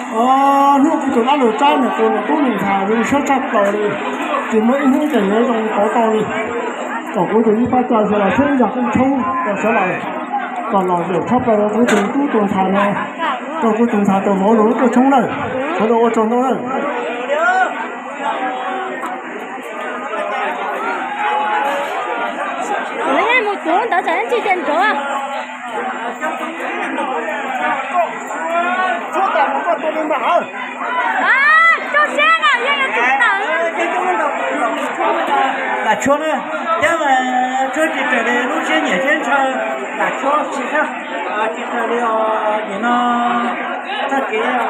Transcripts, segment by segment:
Hnub kuv tus dab laug Tsab ntawm kuv niam tub nus ntxhais zoo siab tshaj plaws li, tsis muaj ib hnub ces yuav zoo tau tau li. Kom kuv tus ib pab coj sawv daws sib zog tshoob rau sawv daws, kom lom zem tshaj plaws rau kuv tus tub tus ntxhais no, rau kuv tus ntxhais tus vauv los tuaj tshoob na. Sawv daws ua tsaug ntau na. Mus kuv ntawd tsam ntsis ces nrov. Lam tshuab na, thiab mas tshuab tsis raws li lub siab nyiam siab ntshaw. Lam tshuab tsis raws li os, nim no txoj kev kom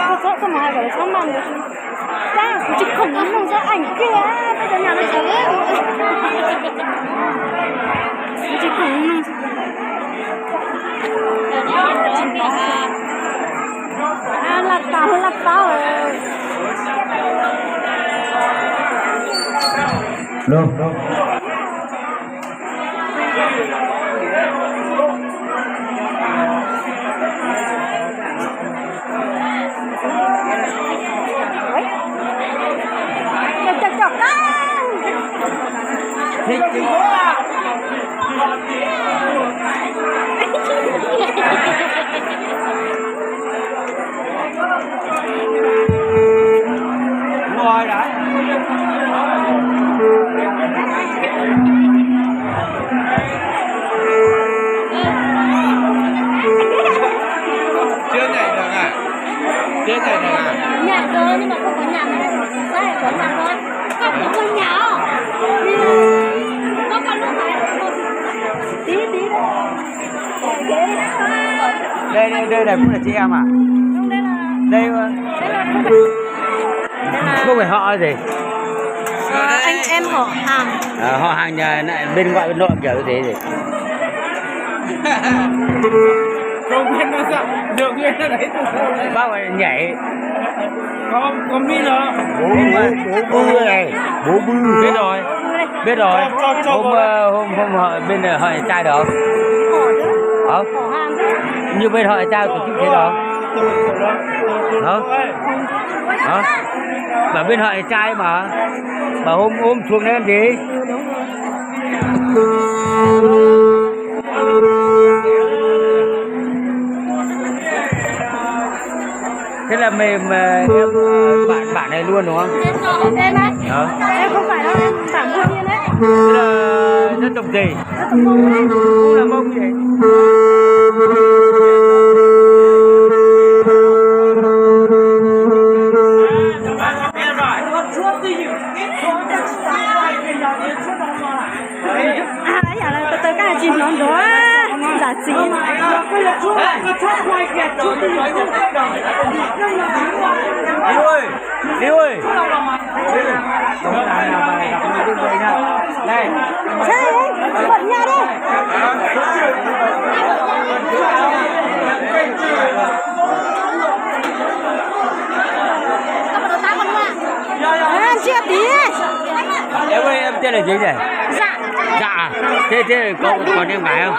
lam tshuab kev lom zem na. Kuv tsis khoom mloog xwb, eem kiag peb cov nyuam no, kuv tsis khoom mloog. Laj tas laj tas. Đây, đây, đây là cũng là chị em à? Đây, không phải họ gì? Ờ, anh em họ hàng. Ờ, họ hàng nhà này, bên ngoại bên nội kiểu thế gì? Không biết nó sao, giờ nguyên nó đấy. Bác này nhảy. Có, có mít đó. Bố, bố, bố Bư này, bố Bư. Biết rồi, biết rồi. Cho, cho, cho hôm, vào đây. Ờ, hôm, hôm họ bên, ờ, họ trai đó. Hả? Như bên họ trai tổ chức thế đó. Hả? Hả? Bảo bên họ trai mà. Bảo hôm ôm xuống đấy làm gì? Thế là mày, mày em, ờ, bạn, bạn này luôn đúng không? Em á? Hả? Em không phải đâu, em bạn Hương Yên đấy. Thế là rất đồng tình. Rất đồng tình. Cũng là mông vậy. Ib yam li tau koj hais tsis hnov nrov, zam txim. Li ơi, Li ơi. Seb, pom nyaj li. Ntsiag tid. Em quên em tên là gì nhỉ? Dạ. Dạ à? Thế, thế có, có nên ngại không?